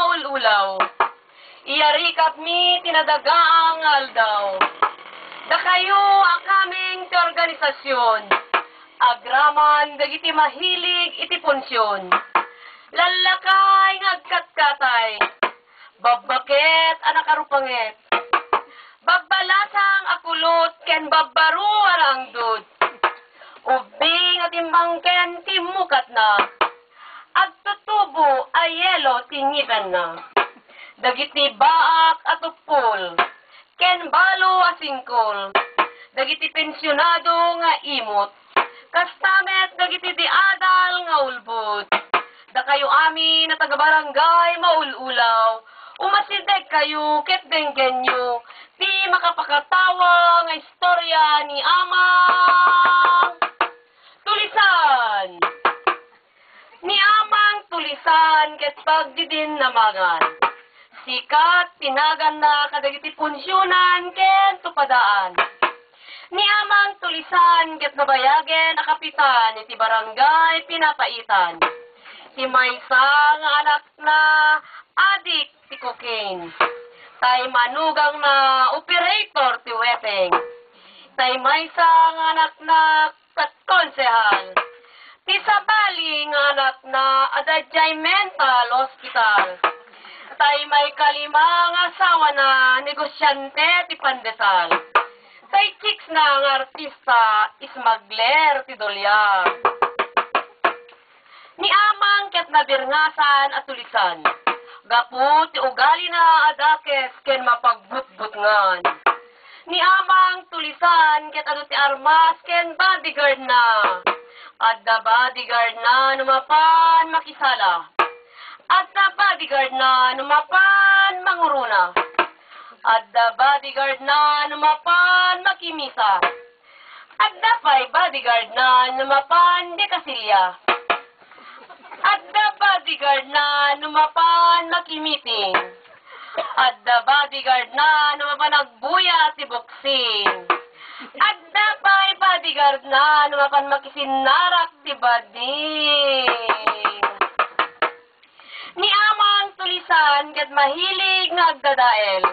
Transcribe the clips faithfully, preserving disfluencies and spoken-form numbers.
maul-ulaw. Iyarikatmi ti nadagaang nga aldaw. Dakayo a kameng ti organisasyon, agraman dagiti mahilig iti punsion. Lallakay nga agkatkatay, babbaket a nakarupanget, babbalasang a kulot ken babbaro a rangdod. Ubbing a timbangken ti mukatna, agtutubo a yelo ti ngipenna. Dagiti baak a tuppol ken balo a singkol, dagiti pensionado nga imot, kasta met dagiti diadal nga ulbod. Dakayo amin a taga-barangay Maul-ulaw, umasidegkayo ket denggenyo ti makapakatawa nga istorya ni Amang Tulisan. Ni Amang Tulisan ket pagdidinnamangan. Sikat ti naganna kadagiti punsionan ken tupadaan. Ni Amang Tulisan ket nabayagen a kapitan iti barangay Pinapaitan. Ti maysa nga anakna, adik ti cocaine. Tay manugangna, operator ti weteng. Tay maysa nga anakna, ket konsehal. Ti sabali nga anakna, adda idiay mental hospital. Tay maikalima nga asawana, negosiante ti pandesal. Tay chicksna nga artista, smuggler ti dolyar. Ni Amang ket nabirngasan a Tulisan. Gapu ti ugalina a dakes ken mapagbutbutngan. Ni Amang Tulisan ket adu ti armas ken bodyguardna. Adda bodyguardna no mapan makisala. Adda bodyguardna no mapan manguruna. Adda bodyguardna no mapan makimisa. Adda pay bodyguardna no mapan dekasilya. Adda bodyguardna no mapan makimiting. Adda bodyguardna no mapan agbuya ti boxing. Adda pay bodyguardna no mapan makisinnarak ti bading. Ni Amang Tulisan ket mahilig nga agdadael.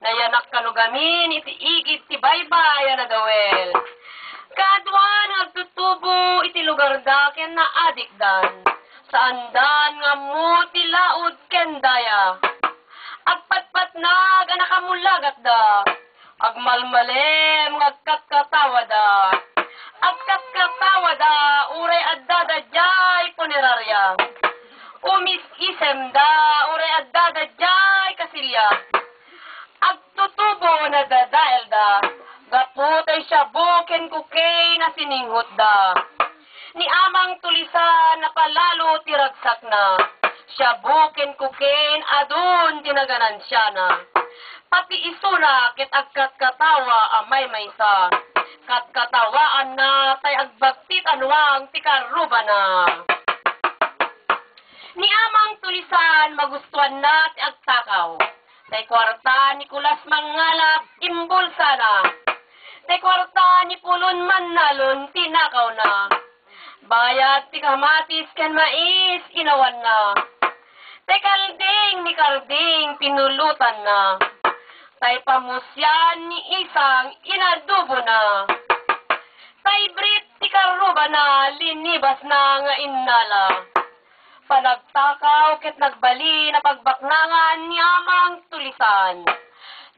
Nayanak kano gamin iti igid ti baybay a nadawel. Kaaduan nga agtutubo iti lugarda ken naadikdan. Saandan nga ammo ti laud ken daya. Agpatpatnag a nakamulagatda. Agmalmalem nga agkatkatawada. Agkatkatawada uray addada diay punerarya. Umis-isemda uray addada diay kasilya. Agtutubo a nadadaelda gapu tay shabu ken cocaine a sininghotda. Ni Amang Tulisan, napalalo ti ragsakna. Shabu ken cocaine, adun ti naganansiana. Pati isuna ket agkatkatawa a maymaysa. Katkatawaanna tay agbagtit a nuang ti karrubana. Ni Amang Tulisan, magustuanna ti agtakaw. Tay kuarta ni Kulas Mangalap, imbulsana. Tay kuarta ni Pulon Mannalon, tinakawna. Bayad ti kamatis ken mais, inawanna. Tay kalding ni Karding, pinulotanna. Tay pamusian ni Isang, inadobona. Tay brit ti karrubana, linibasna nga innala. Panagtakaw ket nagbalin a pagbaknangan ni Amang Tulisan.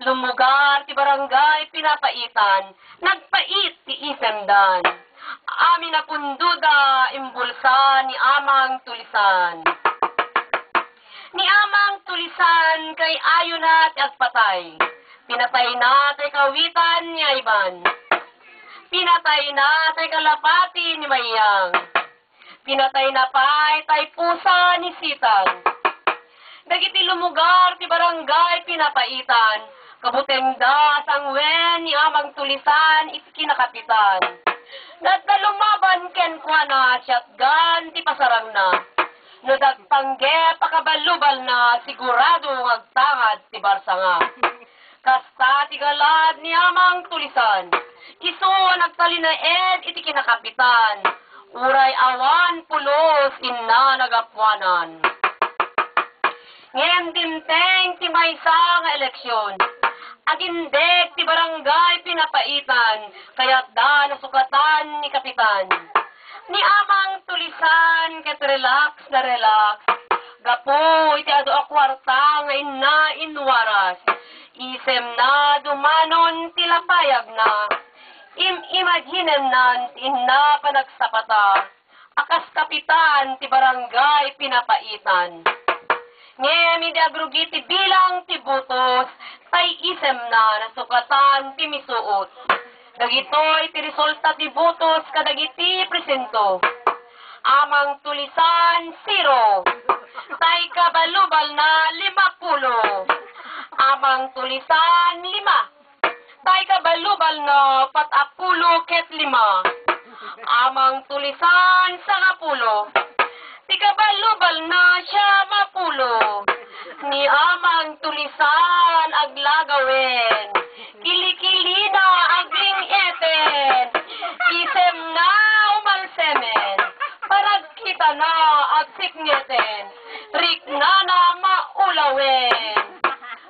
Lumugar ti barangay Pinapaitan, nagpait ti isemdan. Amin a pundoda, imbulsa ni Amang Tulisan. Ni Amang Tulisan, kay ayona ti agpatay. Pinatayna tay kawitan ni Ayban. Pinatayna tay kalapati ni Mayang. Pinatayna pay tay pusa ni Sitang. Dagiti lumugar ti barangay Pinapaitan, kabutengda a sanguen ni Amang Tulisan iti kinakapitan. Adda lumaban kenkuana, shotgun ti pasarangna. No dagpanggep a kabalubalna, sigurado nga agtangad ti barsanga. Kasta ti galad ni Amang Tulisan, isu a nagtalinaed iti kinakapitan, uray awan pulos inna nagapuanan. Ngem dimteng ti maysa nga eleksion. Agindeg ti Barangay Pinapaitan, kayatda nasukatan ni Kapitan. Ni Amang Tulisan ket relax na relax. Gapu iti adu a kuarta nga inna inwaras, isemna dumanon ti lapayagna. Im-imaginennan ti inna panagsapata a kas kapitan ti Barangay Pinapaitan. Ngem idi agrugi ti bilang ti botos, tay isemna nasukatan ti misuot. Dagitoy ti resulta ti botos kadagiti presento. Amang Tulisan, zero. Tay kabalubalna, lima pulo. Amang Tulisan, lima. Tay kabalubalna, pat a pulo ket lima. Amang Tulisan, sangapulo. Ti kabalubalna, siam a pulo. Ni Amang Tulisan, aglagawen. Kilikilina, agling-eten. Isemna, umalsemen. Paragkitana, agsipngeten. Riknana, maulawen.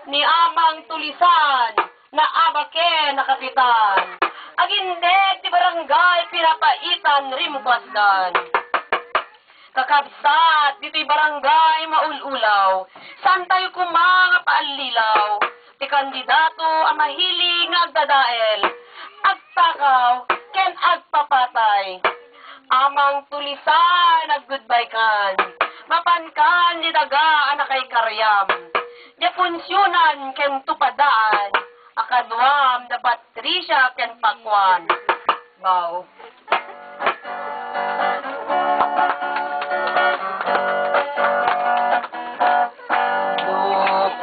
Ni Amang Tulisan, naabaken a kapitan. Agindeg ti Barangay Pinapaitan, rimkuasdan. Kakabsat, ditoy Barangay Maul-ulaw, saantayo koma nga paallilaw ti kandidato a mahilig nga agdadael, agtakaw, ken agpapatay. Amang Tulisan, ag-goodbye kan. Mapankan ti daga a nakaikaryam. Dia punsionan ken tupadan a kaduam da Patricia ken Pakuan. Wow.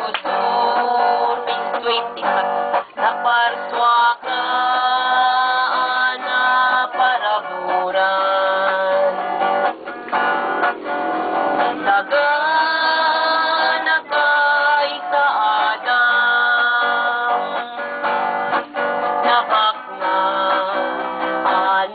Locutor, twenty-five. Naparsuaka a naparaburan. Daga nakaisa Adam, nabakna a